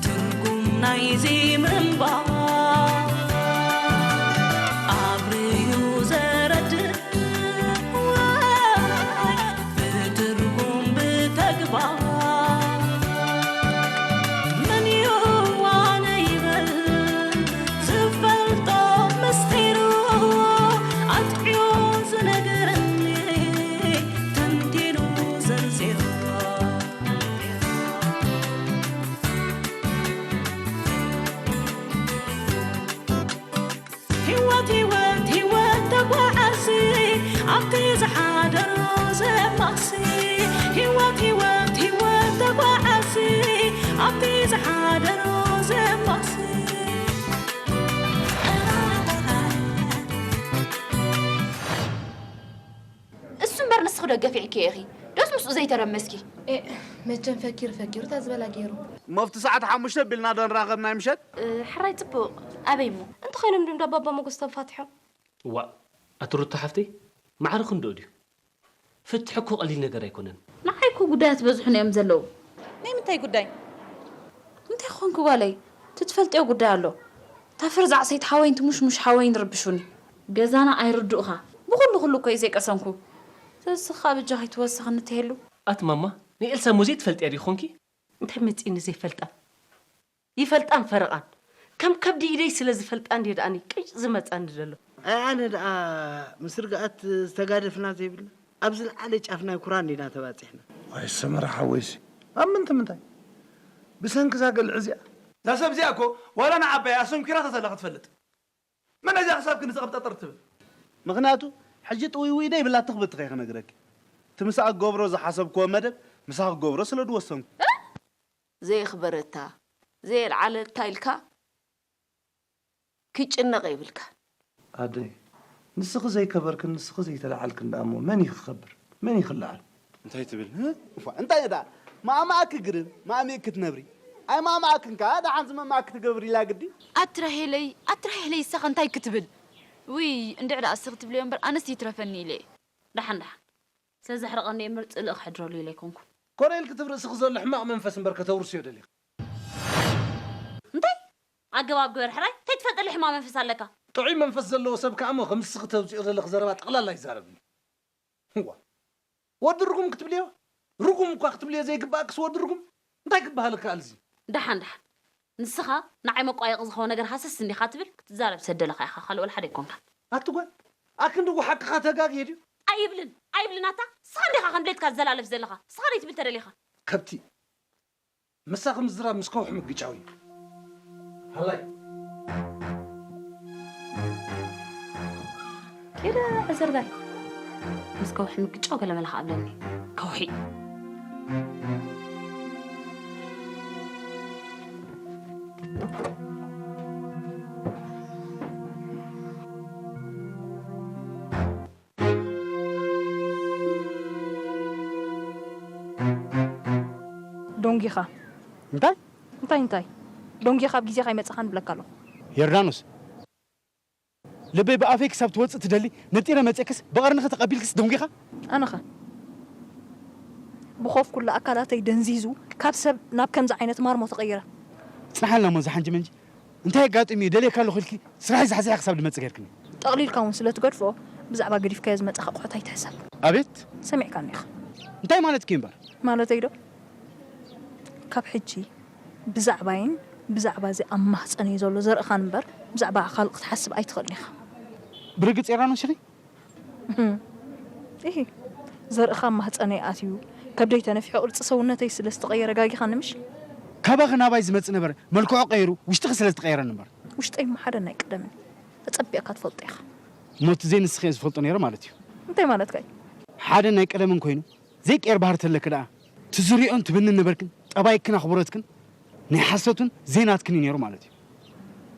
ትርጉም ናይዚ ምንባር ኣብርዩ ዘረድእ ብትርጉም ብተግባር መን እዩ ኣነ ይበል ዝፈልጦ ምስጢሩ ኣጥዕዮ ዝነገረኒ ተንቲኑ ዘርዚሩ። ህይወት ህይወት ህይወት ተጓዓዚ ኣብቲ ዝሓደሮ ዘማሲ። ህይወት ህይወት ህይወት ተጓዓዚ ኣብቲ ዝሓደሮ ዘማሲ። እሱ እምበር ንስኺ ዶ ገፊዕኪ ኢኺ? ዶስ ምስኡ ዘይተረመስኪ? ኤ፣ መቸም ፈኪሩ ፈኪሩ እታ ዝበላ ገይሩ። እሞ ኣብቲ ሰዓት ሓሙሽተ ቢልና ዶ ንራኸብ ናይ ምሸት? እ፣ ሕራይ ጽቡቕ። ኣበይ እሞ? እንተኾይኖም ድም ዶ ባባ ሞጎስ ተፋትሖም? ዋእ፣ ኣቲ ሩታ ሓፍተይ፣ ማዕረ ክንድኡ ድዩ? ፍትሒ እኮ ቀሊል ነገር ኣይኮነን። ንዓይ እኮ ጉዳያት በዝሑና እዮም ዘለዉ። ናይ ምንታይ ጉዳይ? እንታይ ኾንኪ ጓለይ? ትትፈልጥዮ ጉዳይ ኣሎ። እታ ፈርዛዕ ሰይቲ ሓወይን ትሙሽሙሽ ሓወይን ረብሹኒ። ገዛና ኣይርድኡኻ። ብኹሉ ኩሉ እኮ እዩ ዘይቀሰንኩ። ስለዚ ንስኻ ብጃኻ ኣይትወስኽኒ ትሄሉ። ኣቲ ማማ፣ ንኤልሳ እሞ ዘይትፈልጥያ ዲኺ ኾንኪ? እንታይ መጺእኒ ዘይፈልጣ? ይፈልጣን ፈረቓን። ከም ከብዲ ኢደይ ስለ ዝፈልጣ እንድየ ደኣኒ ቅጭ ዝመጻኒ ዘሎ። ኣይ ኣነ ደኣ ምስ ርግኣት ዝተጋደፍና ዘይብልና ኣብ ዝለዓለ ጫፍ ናይ ኩራ እንዲና ተባጺሕና። ዋይ ሰመረ ሓወይሲ፣ ኣብ ምንታይ ምንታይ? ብሰንኪ እዛ ገልዒ እዚኣ። እዛ ሰብ እዚኣ እኮ ዋላ ንዓባይ ኣሰንኪራታ ዘላ ክትፈልጥ። መን እዚኣ ክሳብ ክንዲ ዘቐብጠጥር ትብል? ምኽንያቱ ሕጂ ጥውይውይ ደይብላ ትኽብትኸ ክነግረኪ። እቲ ምሳኣ ክገብሮ ዝሓሰብክዎ መደብ ምሳኺ ክገብሮ ስለ ዝወሰንኩ። ዘየኽበረታ፣ ዘየልዓለታ ኢልካ ክጭነቕ የብልካን። ኣደይ፣ ንስኺ ዘይከበርክን ንስኺ ዘይተለዓልክን ደኣ እሞ መን እዩ ክኸብር? መን እዩ ክለዓል? እንታይ ትብል? እ? እፋ፣ እንታይ ደኣ? ማእማእኪ ግርም፣ ማእሚእኪ ክትነብሪ። ኣይ ማእማእክን ከኣ ደሓን ዝመማእኪ ትገብሪ ኢላ ግዲ። ኣቲ ራሄለይ፣ ኣቲ ራሄለይ፣ እሳኸ እንታይ ክትብል? ውይ፣ እንድዒ ደኣ እስኺ ትብልዮ እምበር ኣነስ ይትረፈኒ ኢለ። ደሓን፣ ደሓን። ስለ ዘሕርቐኒ እምበር ጽልኢ ክሕድረሉ ኢለ ኣይኮንኩን። ኮነ ኢልኪ ትብርእስኺ ዘሎ ሕማቕ መንፈስ እምበር ከተውርስዮ ደሊኺ። እንታይ? ኣገባብ ግበር ሕራይ፣ እንታይ ትፈልጠሉ ሕማቕ መንፈስ ኣለካ? ጥዑይ መንፈስ ዘለዎ ሰብ ከኣ እሞ ከምዚ እስኺ ተውጽኦ ዘለኺ ዘረባ ጠቕላላ ኣይዛረብን እዩ። እዋ። ወዲ ርጉም ክትብልዮ? ርጉም እኳ ክትብልዮ ዘይግባእክስ ወዲ ርጉም? እንታይ ክበሃል ይከኣል እዚ? ደሓን፣ ደሓን። ንስኻ ንዓይ መቋየቒ ዝኸውን ነገር ሃሰስ እንዲኻ ትብል፣ ክትዛረብ ሰደለኻ ኢኻ፣ ካልእ ወላ ሓደ ኣይኮንካን። ኣቲ ጓል፣ ኣክንዲ እኮ ሓቅኻ ተጋግየ ድዩ? ኣይብልን፣ ኣይብልን ኣታ፣ ንስኻ እንዲኻ ከም ድሌትካ ትዘላለፍ ዘለኻ። ንስኻ ደይ ትብል ተደሊኻ። ከብቲ፣ ምሳኺ ምዝራብ ምስ ከውሒ ምግጫው እዩ። ሃላይ። ኪደ ዕዝር በል። ምስ ከውሒ ምግጫው ገለ መለ ክኣብለኒ። ከውሒ። ዶንጊኻ። እንታይ? እንታይ እንታይ? ዶንጊኻ ኣብ ግዜኻ ኣይመጻኻን እብለካ ኣለኹ። ዮርዳኖስ፣ ልበይ ብኣፈይ ክሳብ ትወጽእ ትደሊ፣ ነጢረ መጺእክስ፣ ብቐርንኺ ተቐቢልክስ ደንጒኻ? ኣነኸ? ብኾፍ ኩሉ ኣካላተይ ደንዚዙ፣ ካብ ሰብ ናብ ከምዚ ዓይነት ማርሞ ተቐይረ። ጽንሓልና እሞ፣ እዛ ሓንጂ መንጂ። እንታይ ኣጋጢሙ እዩ? ደልየካ ኣለኹ ኢልኪ፣ ስራሐይ ዛሕዚሐ ክሳብ ድመጽእ ጌርክኒ። ጠቕሊልካ እውን ስለ ትገድፎ፣ ብዛዕባ ገዲፍካዮ ዝመጻኻ ኣቑሑት ኣይትሕሰብ። ኣቤት? ሰሚዕካኒ ኢኻ። እንታይ ማለትኪ እምበር? ማለተይ ዶ? ካብ ሕጂ ብዛዕባይን ብዛዕባ እዚ ኣብ ማህጸነይ ዘሎ ዘርእኻን እምበር፣ ብዛዕባ ካልእ ክትሓስብ ኣይትኽእልን ኢኻ። ብርግጽ ዮርዳኖስ ኢኺ? እህ፣ ኢሂ፣ ዘርእኻ ኣብ ማህጸነይ ኣትዩ፣ ከብደይ ተነፊሑ፣ ቅርጺ ሰውነተይ ስለ ዝተቐየረ ጋጊኻኒ ምሽ? ካባኺ ናባይ ዝመጽእ ነበረ፣ መልክዑ ቀይሩ፣ ውሽጥኺ ስለ ዝተቐየረ እምበር። ውሽጠይ እሞ ሓደ ናይ ቀደምን፣ ኣጸቢቕካ ትፈልጦ ኢኻ። እሞ እቲ ዘይንስኺ እየ ዝፈልጦ ነይረ ማለት እዩ። እንታይ ማለትካ እዩ? ሓደ ናይ ቀደምን ኮይኑ፣ ዘይቀየር ባህሪ ተለኪ ደኣ፣ እቲ ዝሪኦን ትብንን ነበርክን፣ ጠባይክን ኣኽብሮትክን ናይ ሓሶትን ዘይናትክን እዩ ነይሩ ማለት እዩ።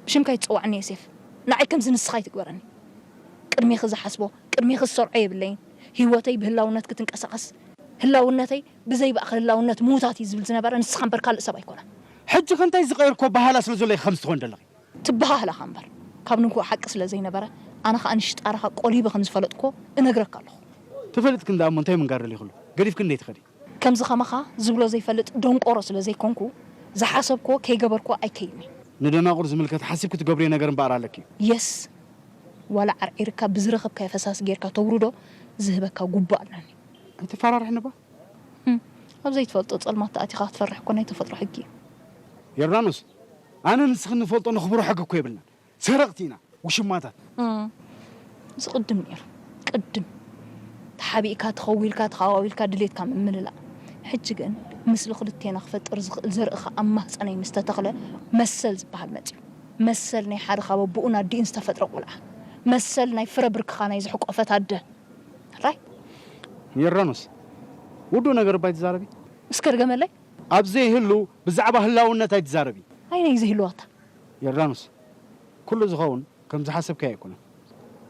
ብሽምካ ኣይትጸውዓኒ ዮሴፍ። ንዓይ ከምዚ ንስኻ ኣይትግበረኒ። ቅድሜኺ ዝሓስቦ፣ ቅድሜኺ ዝሰርዖ የብለይን። ህይወተይ ብህላውነትኪ ትንቀሳቐስ። ህላውነተይ ብዘይ ብኣኺ ህላውነት ምዉታት እዩ ዝብል ዝነበረ ንስኻ እምበር ካልእ ሰብ ኣይኮነን። ሕጂ ከ እንታይ ዝቐየርኩ ኣበሃህላ ስለ ዘሎ ኢኺ ከምዚ ትኾኒ ዘለኺ? ትበሃህላኻ እምበር፣ ካብ ንግሆ ሓቂ ስለ ዘይነበረ፣ ኣነ ኸኣ ንሽጣራኻ ቆሊበ ከም ዝፈለጥኩዎ እነግረካ ኣለኹ። ተፈሊጥክን ደኣ እሞ እንታይ ምንጋር ደሊኽሉ? ገዲፍክን ደይ ትኸዲ? ከምዚ ኸማኻ ዝብሎ ዘይፈልጥ ደንቆሮ ስለ ዘይኮንኩ፣ ዝሓሰብክዎ ከይገበርክዎ ኣይከይድን እየ። ንደናቑር ዝምልከት ሓሲብኪ ትገብርዮ ነገር እምበኣር ኣለኪ። የስ፣ ዋላ ዓርዒርካ ብዝረኸብካዮ ፈሳሲ ጌርካ ተውርዶ ዝህበካ ጉቡእ ኣለኒ። ኣይተፈራርሕኒ እባ። ህም፣ ኣብ ዘይትፈልጦ ጸልማት ተኣቲኻ ክትፈርሕ እኮ ናይ ተፈጥሮ ሕጊ እዩ። ዮርዳኖስ፣ ኣነ ንስኺ ንፈልጦ ነኽብሮ ሕጊ እኮ የብልናን። ሰረቕቲ ኢና፣ ውሽማታት። እም፣ እዚ ቅድም ነይሩ። ቅድም ተሓቢእካ፣ ተኸዊልካ፣ ተኸዋዊልካ ድሌትካ ምምልላእ። ሕጂ ግን ምስሊ ክልቴና ክፈጥር ዝኽእል ዘርእኻ ኣብ ማህጸነይ ምስ ተተኽለ መሰል ዝበሃል መጺኡ። መሰል ናይ ሓደ ካብ ኣቦኡን ኣዲኡን ዝተፈጥረ ቆልዓ። መሰል ናይ ፍረ ብርክኻ ናይ ዝሕቆፈት ኣደ። ራይ? ዮርዳኖስ፣ ውዱእ ነገር እባ ኣይትዛረቢ። እስከ ድገመለይ። ኣብ ዘይህሉ ብዛዕባ ህላውነት ኣይትዛረቢ። ኣይነይ ዝህልዋታ። ዮርዳኖስ፣ ኩሉ ዝኸውን ከም ዝሓሰብካዮ ኣይኮነን።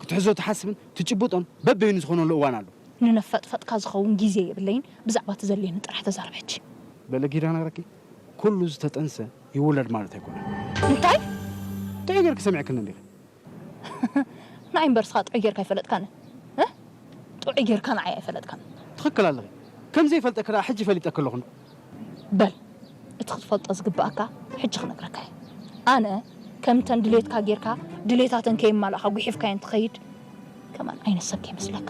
ክትሕዞ ትሓስብን ትጭብጦን በበይኑ ዝኾነሉ እዋን ኣሎ። ንነፋጥፋጥካ ዝኸውን ግዜ የብለይን፣ ብዛዕባ እቲ ዘድልየኒ ጥራሕ ተዛረብ ሕጂ። በለ ጊዳ ነግረኪ፣ ኩሉ ዝተጠንሰ ይውለድ ማለት ኣይኮነን። እንታይ? ጥዑይ ጌርኪ ሰሚዕክኒ እንዲኺ። ንዓይ እምበርስኻ ጥዑይ ጌርካ ኣይፈለጥካን። እ? ጥዑይ ጌርካ ንዓይ ኣይፈለጥካን። ትኽክል ኣለኺ። ከም ዘይፈልጠኪ ደኣ ሕጂ ፈሊጠኪ ኣለኹ። በል፣ እቲ ክትፈልጦ ዝግብኣካ ሕጂ ክነግረካ እየ። ኣነ ከምተን ድሌትካ ጌርካ ድሌታተን ከየማላእኻ ጉሒፍካየን ትኸይድ ከማን ዓይነት ሰብ ከይመስለካ።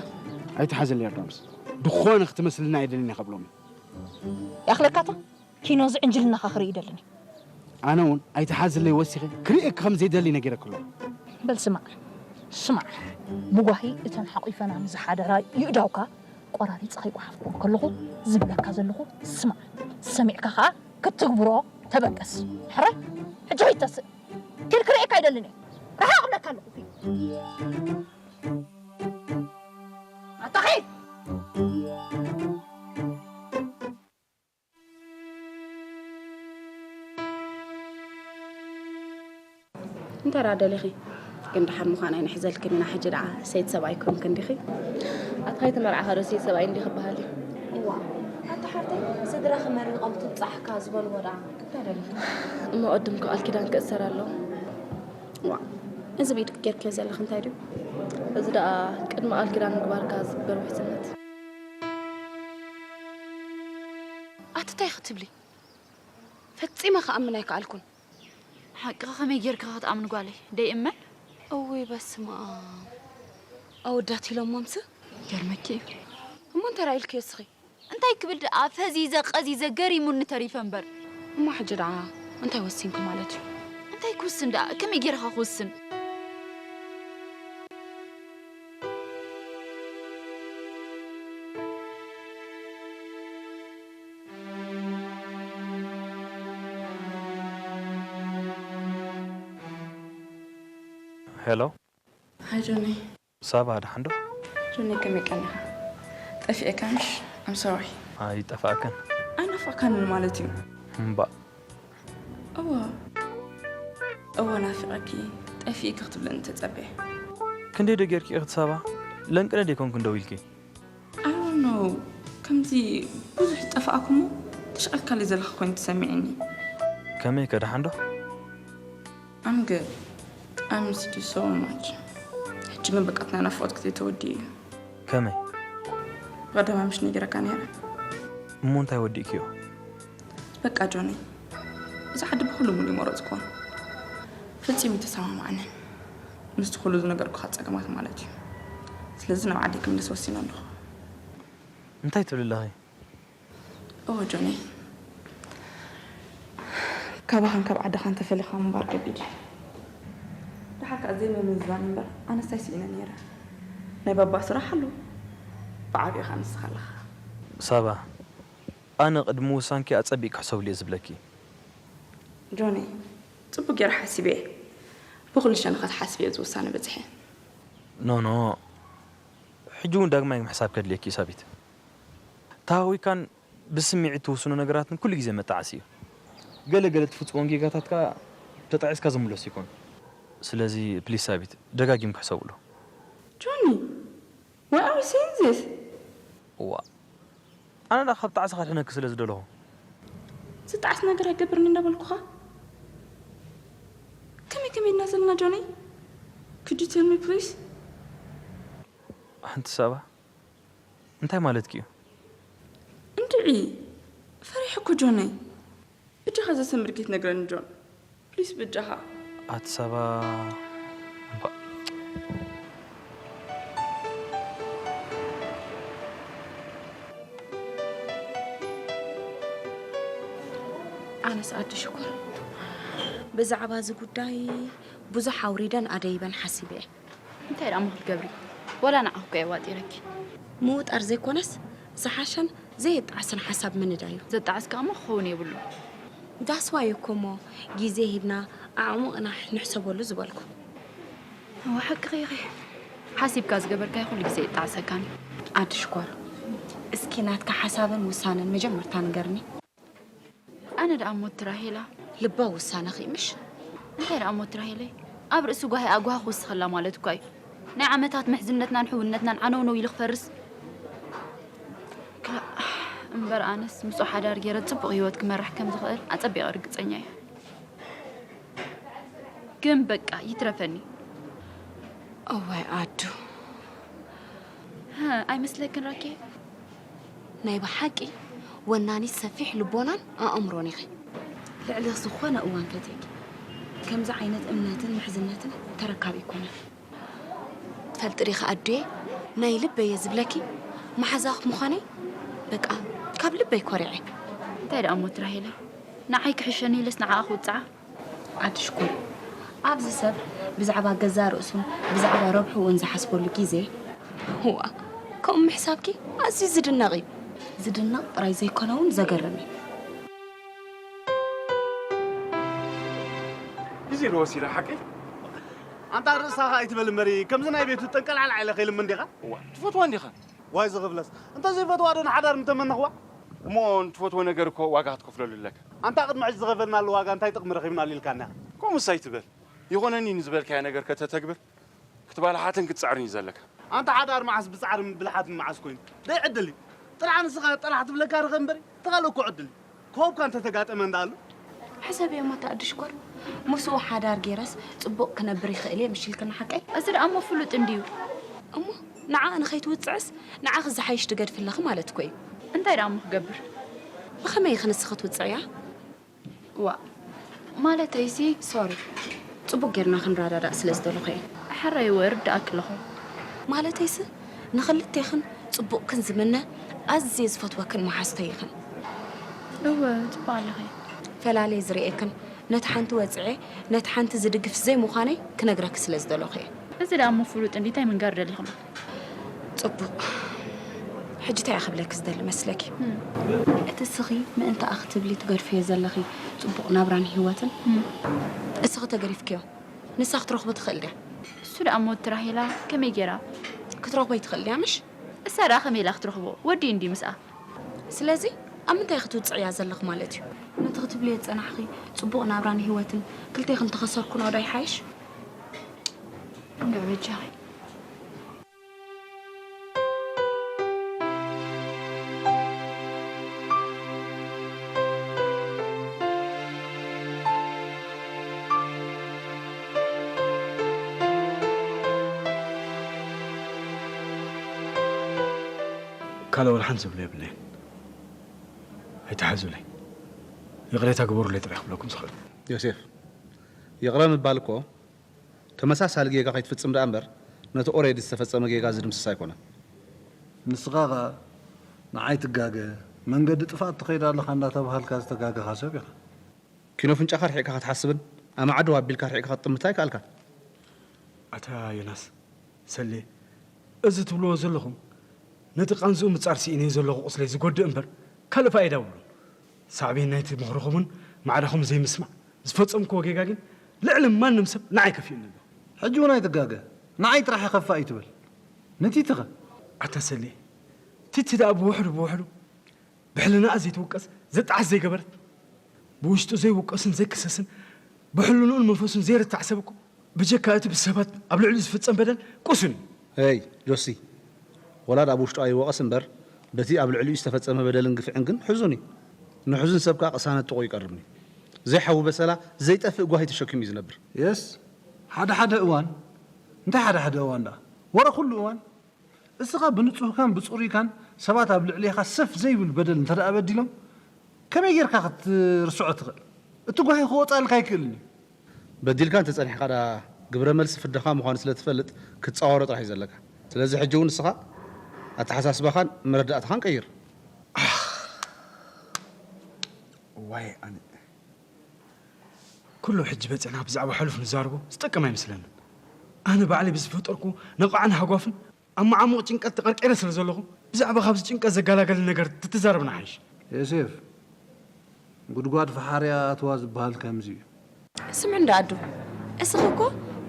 ኣይትሓዝለይ ዮርዳኖስ። ዝኾነ ክትመስልና ኣይደልን እየ ከብሎም እየ። ያኽለካታ? ኪኖ ዝዕንጅልናኻ ክርኢ ይደልን እየ። ኣነ እውን ኣይትሓዝለይ ወሲኸ ክርእየኪ ከም ዘይደሊ ነጊረኪ ኣለኹ። በል ስማዕ፣ ስማዕ፣ ብጓሂ እተን ሓቒፈና ንዝሓደራ ይእዳውካ ቆራሪፀ ከይጓሓፍኩ ከለኹ ዝብለካ ዘለኹ ስማዕ፣ ሰሚዕካ ኸዓ ክትግብሮ ተበገስ። ሕራይ፣ ሕጂ ኺድ ተስእ። ኪድ ክርእየካ ኣይደልን እየ። ርሓቕ እብለካ ኣለኹ። ኣታ ኺድ! እንታይ ደኣ ደሊኺ? ግን ደሓን ምዃን ኣይንሕዘልክን ኢና። ሕጂ ደኣ ሰይት ሰብኣይ ኮንክን ዲኺ? ኣታ ከይተመርዓኻ ዶ ሰይት ሰብኣይ እንዲኺ ክበሃል እዩ? እዋ፣ ኣታ ሓፍተይ፣ ስድራኺ መሪቖም ትብጻሕካ ዝበልዎ ደኣ እንታይ ደሊኺ? እሞ ቅድም ቃል ኪዳን ክእሰር ኣለዎ። ዋ፣ እዚ ብኢድኪ ጌርክዮ ዘለኺ እንታይ ድዩ? እዚ ደኣ ቅድሚ ቃል ኪዳን ምግባርካ ዝግበር ውሕስነት። ኣቲ እንታይ ክትብሊ? ፈጺመ ክኣምን ኣይከኣልኩን። ሓቅኻ ከመይ ጌርካ ክትኣምን ጓለይ? ደይእመን? እውይ በስመ ኣብ። ኣወዳት ኢሎሞምስ? ይገርመኪ እዩ። እሞ እንታይ ደኣ ኢልክዮ እስኺ? እንታይ ክብል ደኣ ፈዚዘ ቀዚዘ ገሪሙኒ ተሪፈ እምበር። እሞ ሕጂ ደኣ እንታይ ወሲንኪ ማለት እዩ? እንታይ ክውስን ደኣ? ከመይ ጌርካ ክውስን? ሄሎ። ሃይ ጆኒ። ሳባ ደሓን ዶ? ጆኒ ከመይ ቀኒኻ? ጠፊኤካ ምሽ? I'm sorry። ኣይጠፋእክን። ኣይናፈቕካንን ማለት እዩ። እምባእ። እወ። እወ ናፊቐኪ። ጠፊእኪ ክትብለኒ ተጸብየ። ክንደይ ዶ ጌርኪ ኢኺ ሳባ? ለንቅነ ደይኮንክን ደው ኢልኪ? I don't know። ከምዚ ብዙሕ ጠፋእኩሞ ተሸቐልካለይ ዘለኻ ኮይኑ ተሰሚዕኒ። ከመይ ከ ደሓን ዶ? I'm good. I missed you so much. ሕጂ ግን በቃ እቲ ናይ ናፍቖት ግዜ ተወዲኡ እዩ። ከመይ? ብቐደም ምሽ ነጊረካ ነይረ። እሞ እንታይ ወዲእክዮ? በቃ ጆኒ፣ እዛ ዓዲ ብኹሉ ሙሉ ይመረጽኩዋ። ፈጺሙ ተሰማማዕንን ምስቲ ኩሉ ዝነገርኩኻ ጸገማት ማለት እዩ። ስለዚ ናብ ዓዲ ክምለስ ወሲነ ኣለኹ። እንታይ ትብሊ ኣለኺ? እወ ጆኒ፣ ካባኻን ካብ ዓድኻን ተፈሊኻ ምንባር ከቢድ እዩ። ደሓር ከኣ ዘይምምዝዛን እምበር ኣነስ ኣይስኢነ ነይረ። ናይ ባባ ስራሕ ኣሎ፣ ብዓቢኡ ከኣ ንስኻ ኣለኻ። ሳባ፣ ኣነ ቅድሚ ምውሳንኪ ኣጸቢቕ ክሕሰብሉ እየ ዝብለኪ። ጆኒ፣ ጽቡቕ ገይረ ሓሲበ እየ። ብኹሉ ሸነኻት ሓሲበ እየ እዚ ውሳነ በጺሐ። ኖ ኖ፣ ሕጂ እውን ዳግማይ ምሕሳብ ከድልየኪ እዩ ሳቢት። ተሃዊካን ብስምዒት ትውስኖ ነገራትን ኩሉ ግዜ መጣዓሲ እዩ። ገለ ገለ ትፍጽሞም ጌጋታት ከኣ ተጣዒስካ ዝምለሱ ይኮኑ። ስለዚ ፕሊስ ሳቢት ደጋጊምኪ ሕሰብሉ። ጆኒ፣ why are you saying this? እዋ፣ ኣነ ደኣ ካብ ጣዕሳ ከድሕነኪ ስለ ዝደለኹ። ዝጣዕስ ነገር ኣይገብርን እንዳበልኩኻ? ከመይ ከመይ ኢና ዘለና ጆኒ? Could you tell me please? ሓንቲ ሳባ፣ እንታይ ማለትኪ እዩ? እንዲ ዒ፣ ፈሪሐ እኮ ጆነይ። ብጃኻ ዘሰምር ከይትነግረኒ ጆን። ፕሊስ ብጃኻ። ኣቲ ሳባ። ኣነስ ኣዲ ሽኮር፣ ብዛዕባ እዚ ጉዳይ ብዙሕ ኣውሪደን ኣደይበን ሓሲበ እየ። እንታይ ደኣ እሞ ክትገብሪ? ዋላ ንዓኺ እኮ የዋጢረኪ። ምውጣር ዘይኮነስ ዝሓሸን ዘየጣዕስን ሓሳብ ምንዳይ እዩ። ዘጣዕስ ከኣ እሞ ክኸውን የብሉን። ዳስዋይ እኮ እሞ ግዜ ሂብና ኣዕሙቕና ንሕሰበሉ ዝበልኩ። እወ ሓቅኺ ኢኺ። ሓሲብካ ዝገበርካዮ ኩሉ ግዜ የጣዕሰካን እዩ። ኣዲ ሽኮር፣ እስኪ ናትካ ሓሳብን ውሳነን መጀመርታ ንገርኒ። ኣነ ደኣ እሞ እቲ ራሄላ። ልባዊ ውሳነ ኺምሽ። እንታይ ደኣ እሞ እቲ ራሄለይ? ኣብ ርእሲ ጓሂ ኣጓሂ ክውስኸላ ማለት እኳ እዩ። ናይ ዓመታት ምሕዝነትናን ሕውነትናን ዓነውነው ኢሉ ክፈርስ። ክላእ፣ እምበር ኣነስ ምስኡ ሓዳር ገይረ ጽቡቕ ህይወት ክመርሕ ከም ዝኽእል ኣጸቢቐ ርግጸኛ እየ። ግን በቃ ይትረፈኒ። እዋይ ኣዱ። ሀ፣ ኣይመስለክን ራኬብ? ናይ ብሓቂ ወናኒት ሰፊሕ ልቦናን ኣእምሮን ኢኺ። ልዕሊ ዝኾነ እዋን ፈትየኪ። ከምዚ ዓይነት እምነትን ምሕዝነትን ተረካቢ ኣይኮነን። ትፈልጢ ዲኺ ኣዱየ፣ ናይ ልበየ ዝብለኪ መሓዛኺ ምዃነይ በቃ ካብ ልበይ ኮሪዐ። እንታይ ደኣ እሞ እቲ ራሄላ? ንዓይ ክሕሸኒ ኢለስ ንዓኣ ክውጽዓ? ኣቲ ሽኮር፣ ኣብዚ ሰብ ብዛዕባ ገዛእ ርእሱን ብዛዕባ ረብሕኡን ዝሓስበሉ ግዜ፣ እዋ፣ ከምኡ ምሕሳብኪ ኣዝዩ ዝድነቕ እዩ። ዝድነቕ ጥራይ ዘይኮነ እውን ዘገርም እዩ። ግዜ ዶ ወሲዳ ሓቀይ? ኣንታ ርእስኻ ኣይትበል እምበሪ፣ ከምዚ ናይ ቤቱ ጠንቀልዓልዓ ኢለ ከይልምን ዲኻ? እዋ፣ ትፈትዋ እንዲኻ? ዋይ ዝኽብለስ፣ እንተ ዘይፈትዋ ዶ ንሓዳር ምተመነኽዋ? እሞ ንትፈትዎ ነገር እኮ ዋጋ ክትከፍለሉ ኣለካ። ኣንታ ቅድሚ ሕጂ ዝኸፈልናሉ ዋጋ እንታይ ጥቕሚ ረኺብናሉ ኢልካና? ከምኡስ ኣይትበል። ይኾነኒ ንዝበልካዮ ነገር ከተተግብር ክትባላሓትን ክትጻዕርን እዩ ዘለካ። ኣንታ ሓዳር መዓስ ብጻዕርን ብልሓትን መዓስ ኮይኑ? ደይ ዕድል እዩ። ጥራሕ ንስኻ ጥራሕ ትብለካ ርኸ እምበሪ፣ ተኻልእ እኮ ዕድል እዩ። ክወብካ እንተተጋጠመ እንዳኣሉ። ሕሰብዮ እሞ ኣታ ኣዲ ሽኮር፣ ምስኡ ሓዳር ገይረስ ጽቡቕ ክነብር ይኽእል እየ ምሽ ኢልክኒ ሓቀይ? እዚ ደኣ እሞ ፍሉጥ እንድዩ። እሞ ንዓኣ ንኸይትውጽዕስ ንዓኺ ዝሓይሽ ትገድፊ ኣለኺ ማለት እኮ እዩ። እንታይ ደኣ እሞ ክገብር? ብኸመይ ኢኺ ንስኺ ትውጽዕያ? ዋእ፣ ማለተይሲ። ሶሪ፣ ጽቡቕ ጌርና ክንረዳዳእ ስለ ዝደለኹ እየ። ሕራይ እወ፣ እርድኣኪ ኣለኹ። ማለተይሲ፣ ንኽልቴኽን ጽቡቕክን ዝምነ ኣዝየ ዝፈትወክን መሓዝተይ ኢኽን። እወ፣ ጽቡቕ ኣለኺ። ፈላልየ ዝርእየክን ነቲ ሓንቲ ወጽዔ ነቲ ሓንቲ ዝድግፍ ዘይምዃነይ ክነግረኪ ስለ ዝደለኹ እየ። እዚ ደኣ እሞ ፍሉጥ እንድዩ፣ እንታይ ምንጋር ደሊኽና? ጽቡቕ። ሕጂ እንታይ እየ ክብለኪ ዝደሊ መስለኪ? እም። እቲ እስኺ ምእንቲ ኣኺ ትብሊ ትገድፍዮ ዘለኺ ጽቡቕ ናብራን ህይወትን፣ እም። እስኺ ተገዲፍክዮ፣ ንሳ ክትረኽቦ ትኽእል ድያ? እሱ ደኣ እሞ እቲ ራሄላ ከመይ ጌራ? ክትረኽቦ ኣይትኽእል ድያ ምሽ? እሳ ደኣ ከመይ ኢላ ክትረኽቦ? ወዲ እንድዩ ምስኣ። ስለዚ ኣብ ምንታይ ክትውጽዕያ ዘለኺ ማለት እዩ? ነቲ ክትብልዮ ዝጸናሕኺ ጽቡቕ ናብራን ህይወትን ክልቴኽን ተኸሰርክኖ ዶ ኣይሓይሽ? እንዶ በጃኺ። ካልእ ወላ ሓንቲ ዝብሎ የብለይን። ኣይትሓዙለይ። ይቕሬታ ግበሩለይ ጥራይ ክብለኩም ዝኽእል። ዮሴፍ፣ ይቕረ ምባል እኮ ተመሳሳሊ ጌጋ ከይትፍጽም ደኣ እምበር ነቲ ኦሬዲ ዝተፈጸመ ጌጋ ዝድምስስ ኣይኮነን። ንስኻ ኸኣ ንዓይ ትጋገ፣ መንገዲ ጥፍኣት ትኸይድ ኣለኻ እንዳተባሃልካ ዝተጋገኻ ሰብ ኢኻ። ኪኖ ኣፍንጫኻ ኣርሒቕካ ክትሓስብን ኣማዕድው ኣቢልካ ኣርሒቕካ ክትጥምት ኣይከኣልካን። ኣታ ዮናስ፣ ሰሌ፣ እዚ ትብልዎ ዘለኹም ነቲ ቃንዝኡ ምጻር ስኢነዮ ዘለኹ ቁስለይ ዝጎድእ እምበር ካልእ ፋይዳ የብሉን። ሳዕቤን ናይቲ ምኽርኹምን ማዕዳኹምን ዘይምስማዕ ዝፈጸምክዎ ጌጋ ግን ልዕሊ ማንም ሰብ ንዓይ ከፊኡኒ ኣሎ። ሕጂ እውን ኣይትጋገ፣ ንዓይ ጥራሕ የኸፍኣ እዩ ትብል። ንቲቲ ኸ? ኣታ ሰሌ፣ ቲቲ ደኣ ብውሕዱ ብውሕዱ ብሕልናኣ ዘይትውቀስ ዘጣዕስ ዘይገበረት፣ ብውሽጡ ዘይውቀስን ዘይክሰስን ብሕልንኡን መንፈሱን ዘይርታዕ ሰብ እኮ ብጀካ እቲ ብሰባት ኣብ ልዕሊኡ ዝፍጸም በደል ቁሱን እዩ። ሄይ ጆሲ፣ ወላ ደኣ ብውሽጡ ኣይወቐስ እምበር በቲ ኣብ ልዕሊኡ ዝተፈጸመ በደልን ግፍዕን ግን ሕዙን እዩ። ንሕዙን ሰብ ከኣ ቅሳነት ጥቕኡ ይቀርብን እዩ። ዘይሓዊ በሰላ ዘይጠፍእ ጓሂ ተሸኪሙ እዩ ዝነብር። የስ፣ ሓደ ሓደ እዋን። እንታይ ሓደ ሓደ እዋን ደኣ? ወረ ኩሉ እዋን። እስኻ ብንጹህካን ብጽሩይካን ሰባት ኣብ ልዕሌኻ ሰፍ ዘይብል በደል እንተ ደኣ በዲሎም፣ ከመይ ጌርካ ክትርስዖ ትኽእል? እቲ ጓሂ ክወጻልካ ኣይክእልን እዩ። በዲልካ እንተ ጸኒሕካ ደኣ ግብረ መልሲ ፍዳኻ ምዃኑ ስለ ትፈልጥ ክትጻወሮ ጥራሕ እዩ ዘለካ። ስለዚ ሕጂ እውን ንስኻ ኣተሓሳስባኻን መረዳእታኻን ቀይር። ዋይ ኣነ ኩሉ ሕጂ በጺሕና ብዛዕባ ሕሉፍ ንዛረቦ ዝጠቅም ኣይመስለንን። ኣነ ባዕለይ ብዝፈጠርኩ ነቓዕን ሃጓፍን ኣብ መዓሙቕ ጭንቀት ተቐርቂረ ስለ ዘለኹ ብዛዕባ ካብዚ ጭንቀት ዘገላገለኒ ነገር ተተዛረብና ሓይሽ። ዮሴፍ፣ ጉድጓድ ፈሓርያ ኣትዋ ዝበሃል ከምዚ እዩ። ስምዒ እንዳ ኣዱ፣ እስኺ እኮ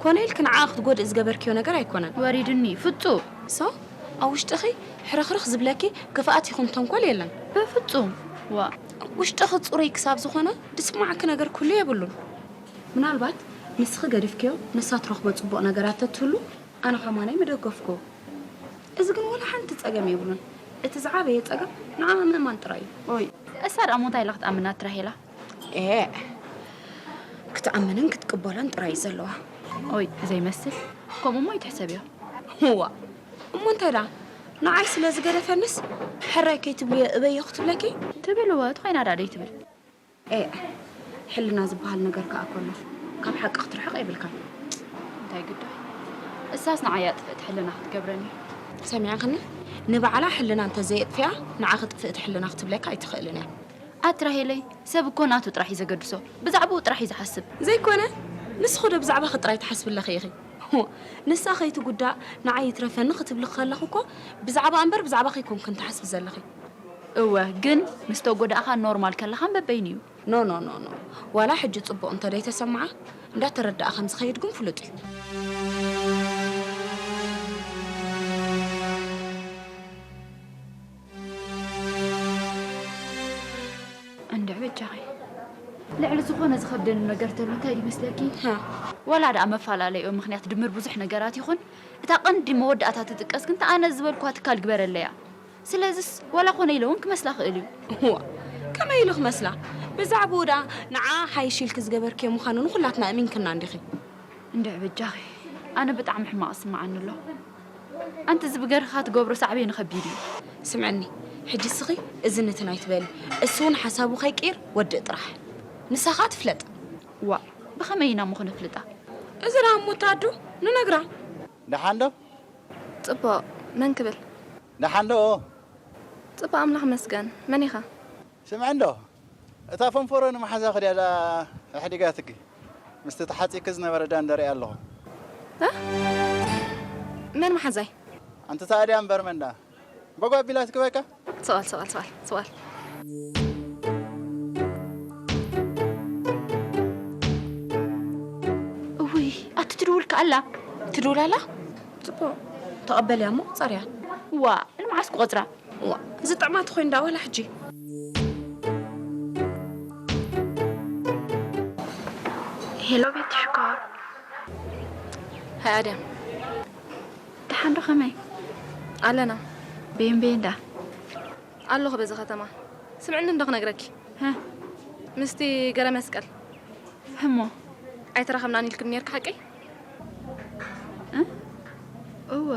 ኮነ ኢልኪ ንዓኣ ክትጎድኢ ዝገበርክዮ ነገር ኣይኮነን። ወሪድኒ ፍጹም። So ኣብ ውሽጥኺ ሕርኽርኽ ዝብለኪ ክፍኣት ይኹን ተንኮል የለን። በፍጹም። ዋ ውሽጥኺ ጽሩይ ክሳብ ዝኾነ ዝስማዓኪ ነገር ኩሉ የብሉን። ምናልባት ንስኺ ገዲፍክዮ ንሳ ትረኽቦ ጽቡቕ ነገራት ተትህሉ ኣነ ከማነይ ምደገፍኩ። እዚ ግን ወላ ሓንቲ ጸገም የብሉን። እቲ ዝዓበየ ጸገም ንዓኣ ምእማን ጥራይ እዩ። ኦይ እሳ ደኣ ሞንታይ ኢላ ክትኣምና ትራሄላ? ኤእ ክትኣምንን ክትቅበሎን ጥራይ እዩ ዘለዋ። ኦይ ዘይመስል ከምኡ እሞ ይትሕሰብዮ። ዋእ እሞ እንታይ ደኣ ንዓይ ስለ ዝገደፈንስ ሕራይ ከይትብልዮ እበዮ ክትብለኪ? ትብል እወ እቲ ኮይና ደኣ ደይትብል። ኤእ ሕልና ዝበሃል ነገር ከኣ እኮ ኣሎ። ካብ ሓቂ ክትርሕቕ የብልካን። እንታይ ግዳ እሳስ ንዓይ እያ ጥፍእቲ ሕልና ክትገብረኒ። ሰሚዕኽኒ? ንባዕላ ሕልና እንተዘየጥፊኣ ንዓኺ ጥፍእቲ ሕልና ክትብለኪ ኣይትኽእልን እያ። ኣቲ ራሄለይ ሰብ እኮ ናቱ ጥራሕ እዩ ዘገድሶ። ብዛዕብኡ ጥራሕ እዩ ዝሓስብ። ዘይኮነ ንስኺ ዶ ብዛዕባኺ ጥራይ ትሓስቢ ኣለኺ ኢኺ። ንሳ ከይትጉዳእ ንዓይ ይትረፈኒ ክትብሊ ከለኺ እኮ ብዛዕባኣ እምበር ብዛዕባኺ ኣይኮንክን ትሓስቢ ዘለኺ። እወ ግን ምስ ተጎዳእኻን ኖርማል ከለኻን በበይኑ እዩ። No no no no ዋላ ሕጂ ጽቡቕ እንተ ደይተሰምዓ እንዳተረድኣ ከም ዝኸይድ ግን ፍሉጥ እዩ። እንድዒ በጃኺ ልዕሊ ዝኾነ ዝኸብደኒ ነገር ተሎ እንታይ ድዩ መስለኪ? ዋላ ደኣ መፈላለይኦ ምኽንያት ድምር ብዙሕ ነገራት ይኹን እታ ቀንዲ መወዳእታ ትጥቀስ ግን እታ ኣነ ዝበልኩዋ ትካል ግበረለያ። ስለዝስ ዋላ ኮነ ኢለ እውን ክመስላ ክእል እዩ። እዋ ከመይ ኢሉ ክመስላ? ብዛዕብኡ ደኣ ንዓ ሓይሽ ኢልኪ ዝገበርክዮ ምዃኑ ንኹላትና ኣእሚንክና እንዲኺ። እንድዒ በጃኺ ኣነ ብጣዕሚ ሕማቕ እስምዓኒ ኣሎ። ኣንቲ እዚ ብገርካ ትገብሮ ሳዕቤኑ ከቢድ እዩ። ስምዕኒ ሕጂ እስኺ እዝን እትን ኣይትበሊ። እሱ እውን ሓሳቡ ከይቅይር ወድእ ጥራሕ። ንሳ ኸኣ ትፍለጥ። ዋእ ብኸመይ ኢና እሞ ክነፍልጣ? እዚ ደኣ እሞ እታ ኣዱ ንነግራ። ደሓን ዶ? ጽቡቕ መን ክብል? ደሓን ዶ? ጽቡቕ ኣምላኽ ይመስገን። መን ኢኻ? ስምዒ እንዶ እታ ፈንፈሮ ንመሓዛኺ ድያ ደኣ ኣሕዲጋትኪ? ምስቲ ተሓጺኪ ዝነበረ ደኣ እንድሪኣ ኣለኹ። መን መሓዛይ? ኣንቲ ተኣ ድያ እምበር መን ደኣ? በጓ ኣቢላትኪ በቃ። ስቕ በል ስቕ በል ስቕ በል ስቕ በል። እውይ ኣቲ ትድውል ከ ኣላ። ትድውል ኣላ? ጽቡቕ ተቐበልያ እሞ ጸርያ። ዋእ ንመዓስ ክቖጽራ? ዋእ ዝጥዕማ ተኾይኑ ደኣ ዋላ ሕጂ። ሄሎ ቤቲ ሽኮር። ሃይ ኣድያም። ደሓን ዶ ከመይ? ኣለና። በየን በየን ደኣ? ኣለኹ በዚ ከተማ። ስምዕኒ እንዶ ክነግረኪ። ሀ? ምስቲ ገረመስቀል። እሞ ኣይተራኸብናን ኢልክኒ ኔርኪ ሓቀይ? እ? እወ።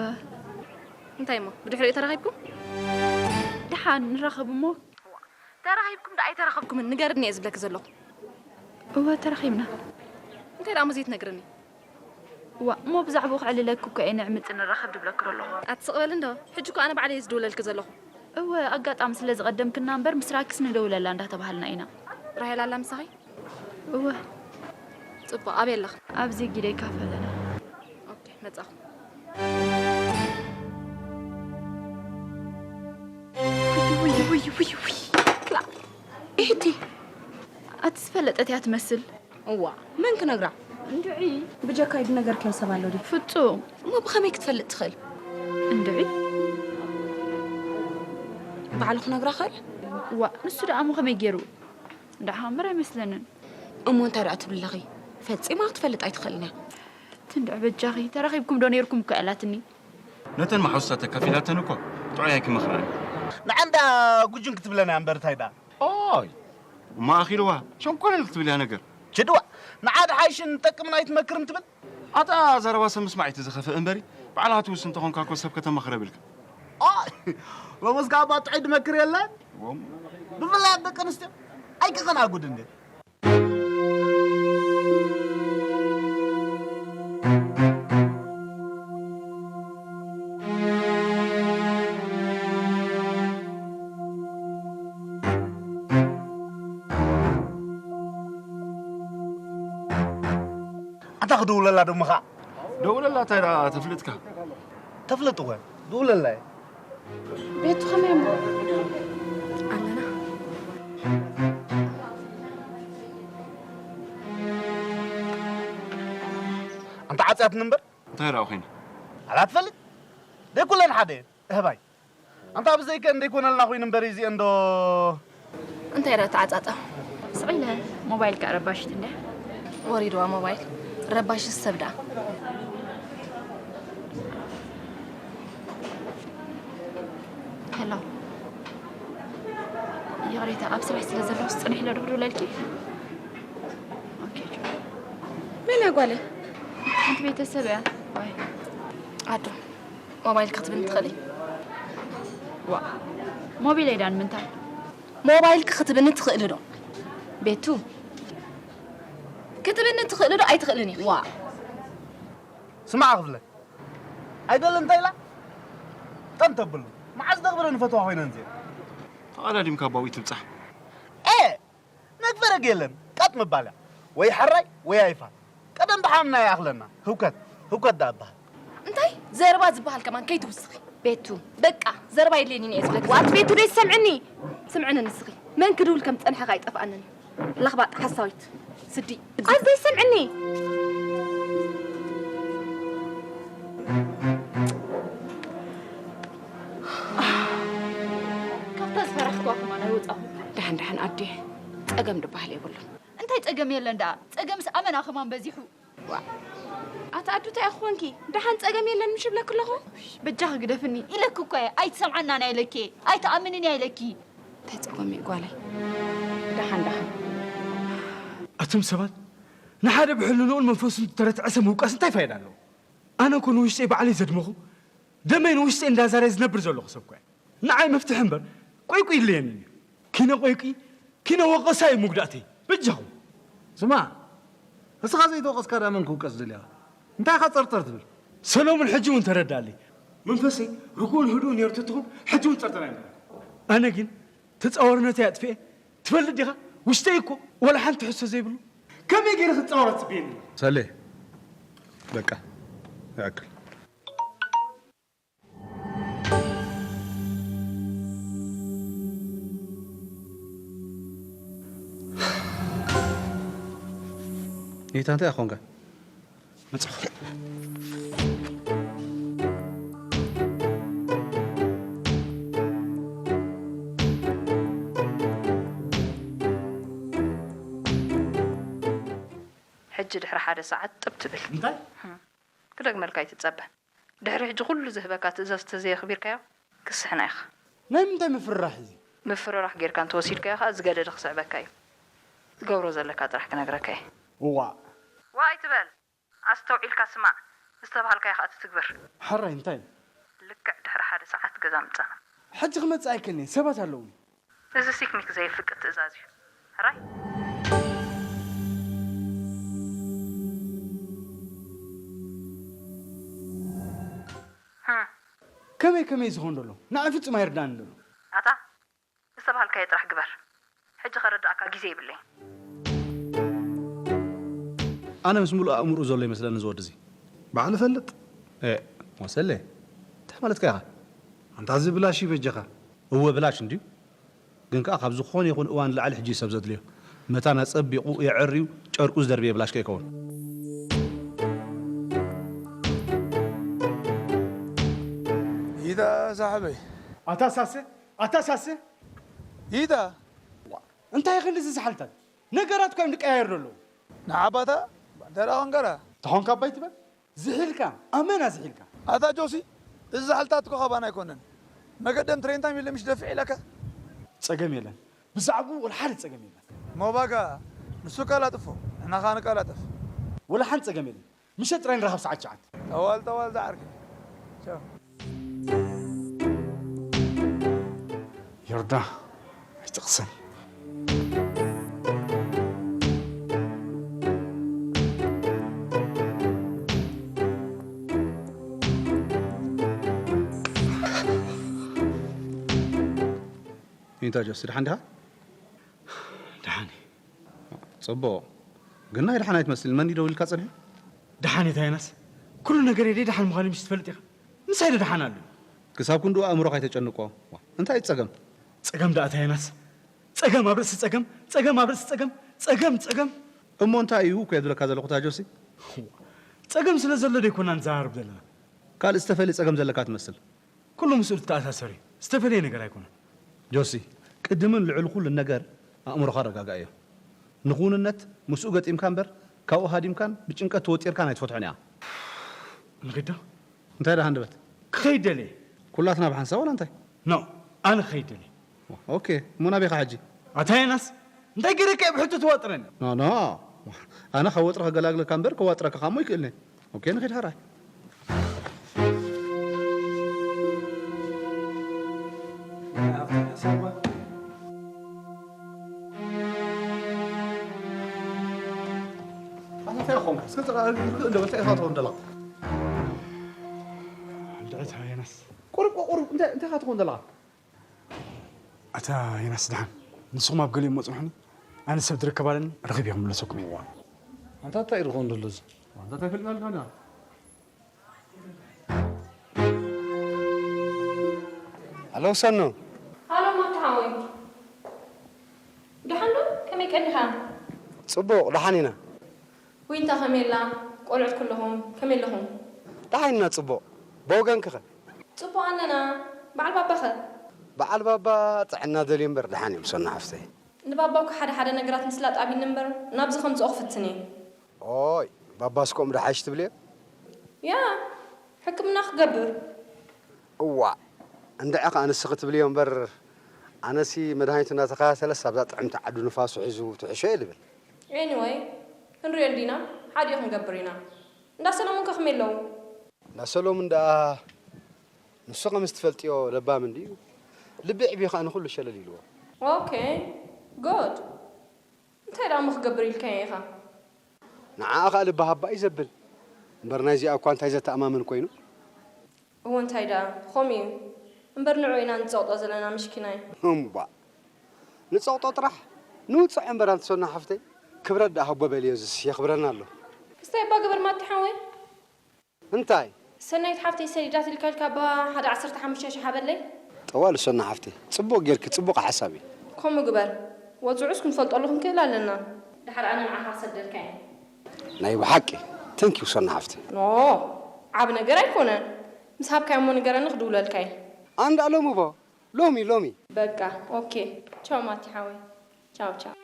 እንታይ እሞ ብድሕሪኡ ተራኺብኩም? ደሓን ንራኸብ እሞ። ተራኺብኩም ዶ ኣይተራኸብኩምን ንገርኒ እየ ዝብለኪ ዘለኹ። እወ ተራኺብና። እንታይ ደኣ እሞ ዘይትነግርኒ? ዋእ እሞ ብዛዕብኡ ከዕልለኪ እኮ እየ ንዕምጽ ንራኸብ ድብለኪ ደለኹ። ኣቲ ስቕ በሊ እንዶ ሕጂ እኮ ኣነ ባዕለይ እየ ዝድውለልኪ ዘለኹ። እወ ኣጋጣሚ ስለ ዝቐደምክና እምበር ምስ ራኪስ ንደውለላ እንዳተባሃልና ኢና። ራሄል ኣላ ምሳኺ? እወ። ጽቡቕ ኣበይ ኣለኺ? ኣብዚ ጊደይ ካፈ ኣለና። ኦኬ መጻኹ። ውይ ውይ ውይ ውይ ክላ ኢህቲ ኣቲ ዝፈለጠት እያ ትመስል። እዋ መን ክነግራ? እንድዒ ብጀካይ ዝነገርክዮ ሰብ ኣሎ ድዩ? ፍጹም። እሞ ብኸመይ ክትፈልጥ ትኽእል? እንድዒ ባዕሉ ክነግራ ኽእል? እዋ ንሱ ደኣ እሞ ከመይ ገይሩ? ደሓን እምበር ኣይመስለንን። እሞ እንታይ ደኣ ትብሊ ኣለኺ? ፈጺማ ክትፈልጥ ኣይትኽእልን እያ። ትንድዒ በጃኺ ተራኺብኩም ዶ ነይርኩም እኮ እያ ኢላትኒ። ነተን መሓዙታት ኣካፊላተን እኮ ጥዑይ ኣይክመኽራን። ንዓን ደኣ ጉጅም ክትብለና እያ እምበር እንታይ ደኣ። ኦይ እሞ ኣኺልዋ ሸንኮለል ክትብል እያ ነገር። ችድዋ ንዓ ድሓይሽን ጠቅምን ኣይትመክርን ትብል። ኣታ ዘረባ ሰብ ምስማዕ እዩ እቲ ዝኸፍእ እምበሪ ባዕላ ትውስን ተኾንካ እኮ ሰብ ከተማኽር የብልካ። ሎምስ ካብ ኣባ ጥዑይ ድመክር የለን። ብፍላይ ኣብ ደቂ ኣንስትዮ ኣይክኸን ኣጉድ እንዴ። ኣታ ክድውለላ ደሞ ኸዓ። ደውለላ፣ እንታይ ደኣ ተፍልጥካ? ተፍልጥ እወ፣ ድውለላ እየ። ቤቱ ከመይ እሞ? ኣለና። ኣንታ ዓጽያትኒ እምበር። እንታይ ደኣ ኮይና? ኣላ ትፈልጥ? ደይ ኩለን ሓደ እየን። እህባይ። ኣንታ ብዘይከ እንደይኮነልና ኮይኑ እምበር እዚኤን ዶ እንታይ ረ ተዓጻጸም? ስቕ ኢለ ሞባይል ከኣ ረባሽት እንድያ። ወሪድዋ ሞባይል። ረባሽት ሰብ ደኣ። ሄሎ። ይቕሬታ፣ ኣብ ስራሕ ስለ ዘለኹ ጽንሕ ኢለ ዶ ክድውለልኪ? ኦኬ፣ ጆ። መን እያ ጓለይ? ሓንቲ ቤተሰብ እያ። ዋይ። ኣዶ፣ ሞባይል ክትብኒ ትኽእሊ? ዋ፣ ሞቢለይ ዳን ምንታይ? ሞባይልኪ ክትብኒ ትኽእሊ ዶ? ቤቱ፣ ክትብኒ ትኽእሊ ዶ ኣይትኽእልን ኢኺ? ዋ። ስማዕ ክፍለ። ኣይደለ እንታይ ኢላ? ጠን ተብሉ። መዓዝ ደቕብረ ንፈትዋ ኮይነን እዚአን? ተቐዳዲምካ ኣባዊ ትብጻሕ። ኤ! መግበረግ የለን። ቀጥ ምባል እያ። ወይ ሕራይ ወይ ኣይፋል። ቀደም ብሓምና ይኣኽለና። ህውከት፣ ህውከት ደኣ እበሃል። እንታይ? ዘረባ ዝበሃል ከማን ከይትውስኺ። ቤቱ። በቃ፣ ዘረባ የድልየንን እየ ዝብለኪ። ዋት ቤቱ ደይ ትሰምዕኒ? ስምዕኒ ንስኺ። መን ክድውል ከም ዝጸንሐ ከኣ ኣይጠፍኣንን እዩ። ለኽባጥ ሓሳዊት። ስዲ። ኣዘይ ስምዕኒ። ካብታ ዝፈራሕክዋ ከማን ኣይወጻኹ። ደሓን ደሓን ኣዴ፣ ጸገም ድበሃል የብሉን። እንታይ ጸገም የለን ደኣ? ጸገምስ ኣመና ከማን በዚሑ። ዋ። ኣታ ኣዱ እንታይ ኢኺ ኮንኪ? ደሓን ጸገም የለን ምሽ እብለኪ ኣለኹ? በጃኺ ግደፍኒ ኢለኪ እኮ እየ። ኣይትሰምዓናን እያ ኢለኪ እየ። ኣይትኣምንን እያ ኢለኪ። እንታይ ጸገም እዩ ጓለይ? ደሓን ደሓን። ኣቱም ሰባት፣ ንሓደ ብሕልንኡን መንፈሱን ዝተረትዐ ሰብ ምውቃስ እንታይ ፋይዳ ኣለዎ? ኣነ እኮ ንውሽጠይ ባዕለይ ዘድመኹ፣ ደመይ ንውሽጠይ እንዳዛረየ ዝነብር ዘለኹ ሰብ እኮ እየ። ንዓይ መፍትሒ እምበር ቆይቁይ የድልየንን እዩ። ኪነ ቆይቁይ፣ ኪነ ወቐሳ እዩ መጉዳእተይ። በጃኹም። ስማዕ፣ እስኻ ዘይተወቐስካ ደኣ መን ክውቀስ ደሊኻ? እንታይ ኢኻ ጸርጸር ትብል? ሰሎሙን ሕጂ እውን ተረዳኣለይ። መንፈሰይ ርጉእን ህዱእን ነይሩ ተትኹን፣ ሕጂ እውን ጸርጸር ኣይነበረን። ኣነ ግን ተጻዋርነተይ ኣጥፊኤ፣ ትፈልጥ ዲኻ? ውሽጠይ እኮ ወላ ሓንቲ ሕቶ ዘይብሉ። ከመይ ገይረ ክጻወር ትጽበየኒ? ሰሌ፣ በቃ፣ ይኣክል። ጌታ እንታይ ኣኾንካ? መጻኹ። ሕጂ ድሕሪ ሓደ ሰዓት ጥብ ትብል። እንታይ? ህም። ክደግመልካ ኣይትጸበ። ድሕሪ ሕጂ ኩሉ ዝህበካ ትእዛዝ ተዘየኽቢርካዮ፣ ክስሕና ኢኻ። ናይ ምንታይ ምፍርራሕ እዚ? ምፍርራሕ ጌርካ እንተወሲድካዮ ኸኣ ዝገደደ ክስዕበካ እዩ። ትገብሮ ዘለካ ጥራሕ ክነግረካ እየ። እዋእ። ዋእ ኣይትበል። ኣስተውዒልካ ስማዕ። ዝተባሃልካዮ ኸኣ ትትግብር። ሕራይ እንታይ? ልክዕ ድሕሪ ሓደ ሰዓት ገዛ ምጻና። ሕጂ ክመጽእ ኣይክእልን እየ፣ ሰባት ኣለዉኒ። እዚ ሲክኒክ ዘየፍቅድ ትእዛዝ እዩ። ሕራይ? ህም። ከመይ ከመይ ዝኸውን ዘሎ? ንዓይ ፍጹም ኣይርዳእን ዘሎ። ኣታ ዝተባሃልካዮ ጥራሕ ግበር። ሕጂ ከረድኣካ ግዜ የብለይን። ኣነ ምስ ምሉእ ኣእምርኡ ዘሎ ይመስለኒ እዚ ወዲ እዚ። ባዕሉ ፈልጥ። ኤ፣ ወሰለ፣ እንታይ ማለትካ ኢኻ? ኣንታ እዚ ብላሽ እዩ በጃኻ። እወ፣ ብላሽ እንድዩ። ግን ከኣ ካብ ዝኾነ ይኹን እዋን ንላዕሊ ሕጂ እዩ ሰብ ዘድልዮ። መታን ኣጸቢቑ የዐርዩ፣ ጨርቁ ዝደርበየ ብላሽ ከይከውን። ይታ ሳሕበይ። ኣታ ሳሰ፣ ኣታ ሳሰ። ይታ። እንታይ ክንዲ እዚ ዝሓልታት? ነገራት እኮ እዮም ዝቀያየሩ ዘለዉ። ንዓባታ ባንዴራ ኾንካራ። ተኾንካ ኣባይ ትበል? ዝሒልካ፣ ኣመና ዝሒልካ። ኣታ ጆሲ፣ እዚ ዝሓልታት እኮ ካባና ኣይኮነን። መገደም ትሬንታ ሚለ ምሽ ደፍዕ ኢለካ? ጸገም የለን። ብዛዕባኡ ወላ ሓደ ጸገም የለን። ሞባጋ፣ ንሱ ቀላጥፎ፣ ንሕና ኸኣ ንቀላጠፍ። ወላ ሓንቲ ጸገም የለን። ምሸት ጥራይ ንራኸብ ሰዓት ትሽዓተ። ጠዋል፣ ጠዋል ዝዓርከይ። ቻው። ዮርዳ ኣይትቕሰን። እንታይ ጆሲ፣ ደሓን ዲኻ? ደሓን እየ። ጽቡቕ። ግን ናይ ደሓን ኣይትመስልን። መን እዩ ደው ኢልካ ጸኒሑ? ደሓን እየ ታየናስ። ኩሉ ነገር የደይ ደሓን ምዃኑ ምሽ ትፈልጥ ኢኻ። ምሳይ ዶ ደሓን ኣሎ? ክሳብ ክንድኡ ኣእምሮኻ ኣይተጨንቆ። እንታይ እዩ ጸገም? ጸገም ደኣ ታየናስ። ጸገም ኣብ ርእሲ ጸገም፣ ጸገም ኣብ ርእሲ ጸገም፣ ጸገም፣ ጸገም። እሞ እንታይ እዩ እኮ የብለካ ዘለኹ ታጆሲ? ጸገም ስለ ዘሎ ዶ ኣይኮና ንዘራረብ ዘለና? ካልእ ዝተፈልየ ጸገም ዘለካ ትመስል። ኩሉ ምስኡ ዝተኣሳሰር እዩ። ዝተፈልየ ነገር ኣይኮነን። ጆሲ፣ ቅድምን ልዕሊ ኩሉ ነገር ኣእምሮኻ ኣረጋጋእዮ። ንክውንነት ምስኡ ገጢምካ እምበር፣ ካብኡ ሃዲምካን ብጭንቀት ተወጢርካን ኣይትፈትሖን እያ። ንኺድ ዶ? እንታይ ደኣ ሃንደበት? ክኸይድ ደልየ። ኩላትና ብሓንሳብ ዋላ እንታይ? ኖ፣ ኣነ ክኸይድ ደልየ። ኦኬ፣ እሞ ናበይ ኢኻ ሕጂ? ኣታ ዮናስ፣ እንታይ ገይረካ እየ ብሕቶ ትዋጥረኒ? ኖ፣ ኖ። ኣነ ካብ ወጥሪ ከገላግለካ እምበር ከዋጥረካ ከኣ እሞ ኣይክእልን እየ። ኦኬ፣ ንኺድ ሕራይ። ኣታ እንታይ ኾንካ? እስከ ጥራ ርግእ እንዶ እንታይ ኢኻ ትኾን ዘለኻ? እንድዒ እታ ዮናስ። ቁሩብ፣ ቁሩብ፣ እንታይ፣ እንታይ ኢኻ ትኾን ዘለኻ? ኣታ ዮናስ ደሓን፣ ንስኹም ኣብ ገሊኦም መጽንሑኒ፣ ኣነ ሰብ ዝርከብ ኣለኒ፣ ረኺበ ክምለሰኩም እየ። ኣንታ እንታይ እዩ ዝኸውን ዘሎ እዚ? ኣንታ እንታይ ፈሊጥናልካ ኢና? ሃሎ ሰኑ። ሃሎ ማታ ሓወይ። ደሓን ዶ? ከመይ ቀኒኻ? ጽቡቕ፣ ደሓን ኢና። ዊንታ ከመይ ኣላ? ቆልዑት ኩለኹም ከመይ ኣለኹም? ደሓን ኢና ጽቡቕ። ብወገንኪ ኸ? ጽቡቕ ኣለና። በዓል ባባ ኸ? በዓል ባባ ጥዕና ደልዩ እምበር ደሓን እዮም ሰኑ ሓፍተይ። ንባባ እኮ ሓደ ሓደ ነገራት ምስላጥ ኣብዩኒ እምበር ናብዚ ከምጽኦ ክፍትን እየ። ኦይ፣ ባባስ ከምኡ ዶ ሓይሽ ትብልዮ? ያ፣ ሕክምና ክገብር። እዋእ፣ እንድዒ ኸኣ ንስኺ ትብልዮ እምበር፣ ኣነሲ መድሃኒቱ እናተኸታተለስ ኣብዛ ጥዕምቲ ዓዱ ንፋሱ ሒዙ ትሕሾ እየ ልብል። ኤኒወይ፣ ክንሪኦ እንዲና፣ ሓዲኡ ክንገብር ኢና። እንዳ ሰሎሞን ከ ከመይ ኣለዉ? እንዳ ሰሎሙን ደኣ ንሱ ከምዚ ትፈልጥዮ ለባም እንድዩ። ልቢ ኣዕብዩ ኸኣ ንኹሉ ሸለል ኢልዎ። ኦኬ፣ ጉድ። እንታይ ደኣ እሞ ክገብር ኢልካዮ ኢኻ? ንዓኣ ኸኣ ልቢ ሃባ እዩ ዘብል። እምበር ናይዚኣ እኳ እንታይ ዘተኣማምን ኮይኑ? እወ እንታይ ደኣ፣ ኸምኡ እዩ። እምበር ንዕኡ ኢና ንጸቕጦ ዘለና ምስኪናይ። እምቧእ። ንጸቕጦ ጥራሕ ንውጽዖ እምበር ኣንቲ ሰኑ ሓፍተይ። ክብረት ደኣ ሃቦ በልዮ፣ እዝስ የኽብረና ኣሎ። እስታይ እባ ግበር ማቲ ሓወይ። እንታይ? ሰናይት ሓፍተይ ሰዲዳትልካ ኢልካ እባ ሓደ ዓሰርተ ሓሙሽተ ሽሕ ሃበለይ። ጠዋሊ ሰኑ ሓፍተይ፣ ጽቡቕ ጌርኪ፣ ጽቡቕ ሓሳብ እዩ። ከምኡ ግበር። ወጽዑስ ክንፈልጠሉ ክንክእል ኣለና። ደሓር ኣነ ንዓኻ ክሰደልካ እየ። ናይ ብሓቂ፣ thank you ሰኑ ሓፍተይ። ኖ፣ ዓቢ ነገር ኣይኮነን። ምስ ሃብካዮ እሞ ንገረኒ ክድውለልካ እየ። ኣንዳ ሎሚ ቦ፣ ሎሚ፣ ሎሚ። በቃ፣ ኦኬ። ቻው ማቲ ሓወይ። ቻው፣ ቻው።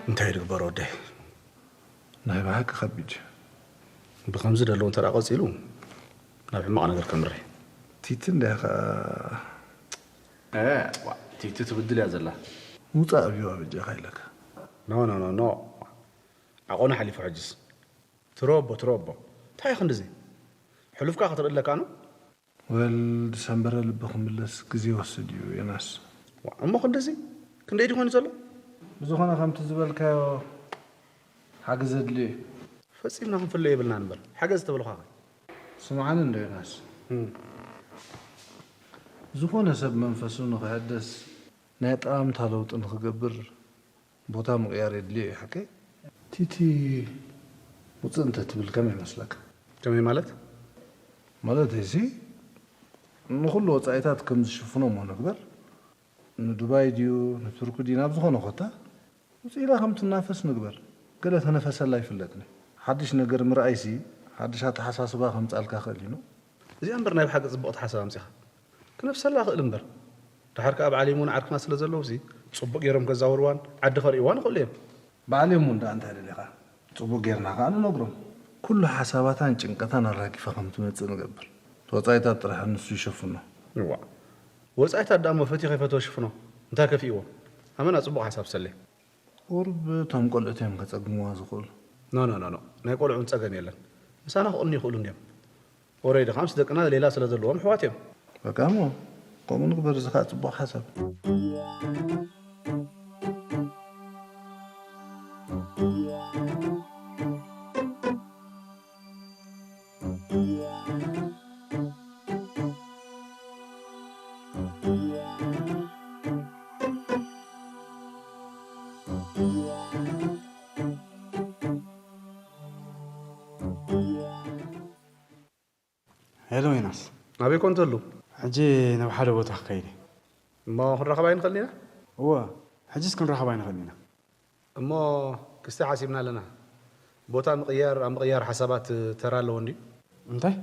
እንታይ ድግበር ወደይ? ናይ ብሓቂ ከቢድ እዩ። ብኸምዚ ደለዉ እንተ ደኣ ቀጺሉ፣ ናብ ሕማቕ ነገር ከምርሕ። ቲቲ እንድያ ኸኣ። እ፣ ዋእ፣ ቲቲ ትብድል እያ ዘላ። ምውጻእ ኣብዩ ኣበጃኻ ኢለካ። ኖ፣ ኖ፣ ኖ፣ ኖ። ዓቐኑ ሓሊፉ ሕጅስ። ትረቦ፣ ትረቦ። እንታይ ኢኺ ክንድዚ? ሕሉፍካ ክትርኢ ኣለካ ኖ? ወል፣ ድሰምበረ ልቢ ክምለስ ግዜ ይወስድ እዩ፣ ዮናስ። ዋእ፣ እሞ ክንድዚ? ክንደይ ድዩ ኮይኑ ዘሎ? ብዝኾነ ከምቲ ዝበልካዮ ሓገዝ ዘድልዮ እዩ። ፈጺምና ክንፍለዮ የብልናን እምበር፣ ሓገዝ ተበልኳኸ? ስምዓኒ እንዶ ዮናስ። እም። ዝኾነ ሰብ መንፈሱ ንኽሕደስ፣ ናይ ኣጠማምታ ለውጢ ንኽገብር፣ ቦታ ምቕያር የድልዮ እዩ፣ ሓቀይ? ቲቲ ውፅእ እንተትብል ከመይ ይመስለካ? ከመይ ማለት? ማለት እዚ ንኹሉ ወፃኢታት ከም ዝሽፍኖ እሞ ንግበር። ንዱባይ ድዩ ንቱርኪ ድዩ ናብ ዝኾነ ኮታ ውፅእ ኢላ ከም ትናፈስ ንግበር። ገለ ተነፈሰላ ኣይፍለጥን። ሓድሽ ነገር ምርኣይሲ ሓድሽ ኣተሓሳስባ ከምፃልካ ክእል እዩ። እዚኣ እምበር ናይ ብሓቂ ፅብቕቲ ሓሳብ ኣምፂኻ። ክነፍሰላ ክእል እምበር። ደሓር ከኣ በዓል ይሙን ዓርክና ስለ ዘለውሲ፣ ጽቡቕ ገይሮም ከዛውርዋን ዓዲ ከርእይዋን ይኽእሉ እዮም። በዓል ይሙን ደኣ እንታይ ደሊኻ? ጽቡቕ ጌርና ከኣ ንነግሮም። ኩሉ ሓሳባታን ጭንቀታን ኣራጊፋ ከም ትመጽእ ንገብር። እቲ ወጻኢታት ጥራሕ ንሱ ይሸፍኖ። እዋእ። ወጻኢታት ደኣ እሞ ፈትዩ ከይፈተወ ሽፍኖ። እንታይ ከፊእዎ? ኣመና ጽቡቕ ሓሳብ ሰሌ። ቁሩብ እቶም ቆልዑት እዮም ከጸግምዋ ዝኽእሉ። ኖ ኖ ኖ ኖ፣ ናይ ቆልዑ ጸገም የለን። ምሳና ክቕኑ ይኽእሉ እንድዮም። ኦረይዲ ከምስ ደቅና ሌላ ስለ ዘለዎም ኣሕዋት እዮም። በቃ እሞ ከምኡ ንግበር፣ እዚ ኸኣ ጽቡቕ ሓሳብ። ሄሎ ዮናስ። ናበይ ኮን ትህሉ? ሕጂ ናብ ሓደ ቦታ ክኸይድ እየ። እሞ ክንራኸብ ኣይንኽእልን ኢና? እወ፣ ሕጅስ ክንራኸብ ኣይንኽእልን ኢና። እሞ ክስተ ሓሲብና ኣለና። ቦታ ምቕያር ኣብ ምቕያር ሓሳባት ተራ ኣለዎ እንድዩ? እንታይ?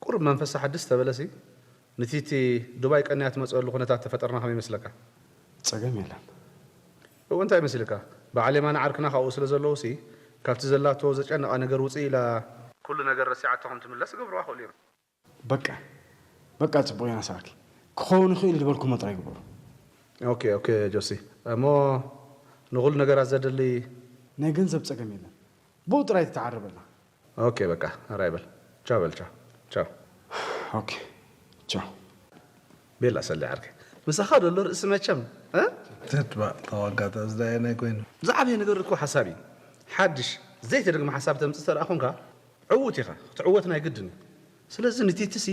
ቁሩብ መንፈስ ሓድስ ተበለሲ፣ ንቲቲ ዱባይ ቀንያ ትመጽአሉ ኩነታት ተፈጠርና ከመይ ይመስለካ? ጸገም የለን። እወ እንታይ መሲልካ? በዓል የማነ ዓርክና ካብኡ ስለ ዘለዉ ሲ፣ ካብቲ ዘላቶ ዘጨነቓ ነገር ውጽእ ኢላ ኩሉ ነገር ረሲዓቶ ከም ትምለስ ክገብርዋ ክእሉ እዮም። በቃ፣ በቃ ጽቡቕ ዮናስ ዓርኪ። ክኸውን ይኽእል ዝበልኩሞ ጥራይ ግበሩ። ኦኬ፣ ኦኬ ጆሲ። እሞ ንኹሉ ነገራት ዘድሊ ናይ ገንዘብ ጸገም የለን። ብኡ ጥራይ ትተዓረበልና። ኦኬ በቃ፣ ኣራይ በል። ቻው በል፣ ቻው። ቻው። ኦኬ። ቻው። ቤላ ሰሊ ዓርከይ። ምሳኻ ደሎ ርእሲ መቸም፣ እ? ትትባእ ተዋጋታ ዝዳየናይ ኮይኑ። ዝዓበየ ነገር እኮ ሓሳብ እዩ። ሓድሽ፣ ዘይተደግመ ሓሳብ ተምጽእ ተደኣ ኾንካ፣ ዕዉት ኢኻ። ክትዕወት ናይ ግድን እዩ። ስለዚ ንቲትሲ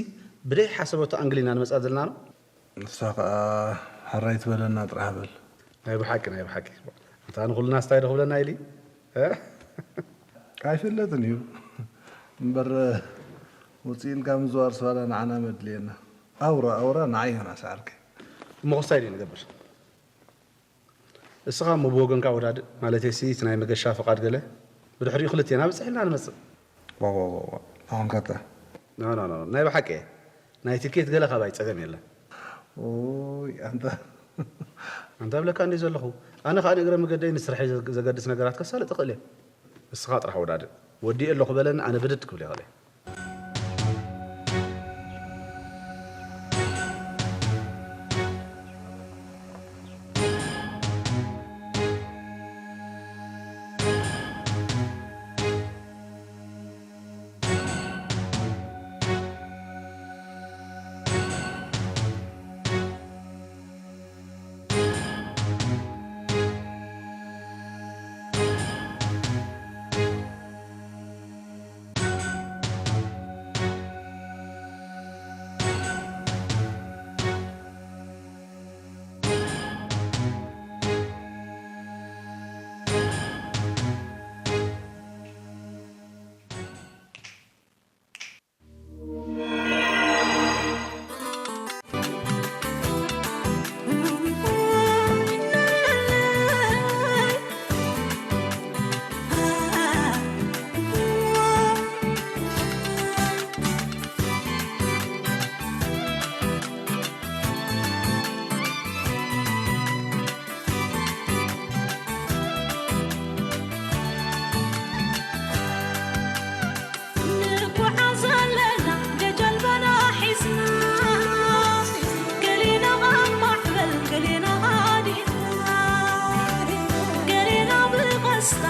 ብደይ ሓሰበቶ ኣንግል ኢና ንመጽኣ ዘለና ነው። ንሳ ኸኣ ሓራይ ትበለና ጥራሕ በል። ናይ ብሓቂ፣ ናይ ብሓቂ። ኣንታ ንኹልና ስታይ ዶ ክብለና ኢሊ? እ? ኣይፍለጥን እዩ። እምበር ውፅእ ኢልካ ምዝዋር ስዋላ ንዓና መድልየና። ኣውራ፣ ኣውራ ንዓይ ዮናስ ዓርከይ። እሞ ክስታይ ድዩ ንገብር? እስኻ እሞ ብወገንካ ወዳድእ፣ ማለተይሲ እቲ ናይ መገሻ ፍቓድ ገለ፣ ብድሕሪኡ ክልቴና ብፅሒልና ንመፅእ። ዋ፣ ዋ፣ ዋ፣ ዋ። ኣሁን ከተ። ኖ፣ ኖ፣ ኖ፣ ናይ ብሓቂ እየ። ናይ ትኬት ገለ ካባይ ጸገም የለን። ኦይ፣ ኣንታ። ኣንታ እብለካ እንዲየ ዘለኹ። ኣነ ኸኣ ንእግረ መገደይ ንስርሐይ ዘ-፣ ዘገድስ ነገራት ከሳልጥ እኽእል እየ። ንስኻ ጥራሕ ወዳድእ። ወዲኤ ኣለኹ በለኒ፣ ኣነ ብድድ ክብል እየ ኸኣ። ንጓዓዝ ኣለና ጀጀልባና ሒዝና፣ ገሊና ኣብ ማዕበል፣ ገሊና ሃዲእና፣ ገሊና ብቐስታ፣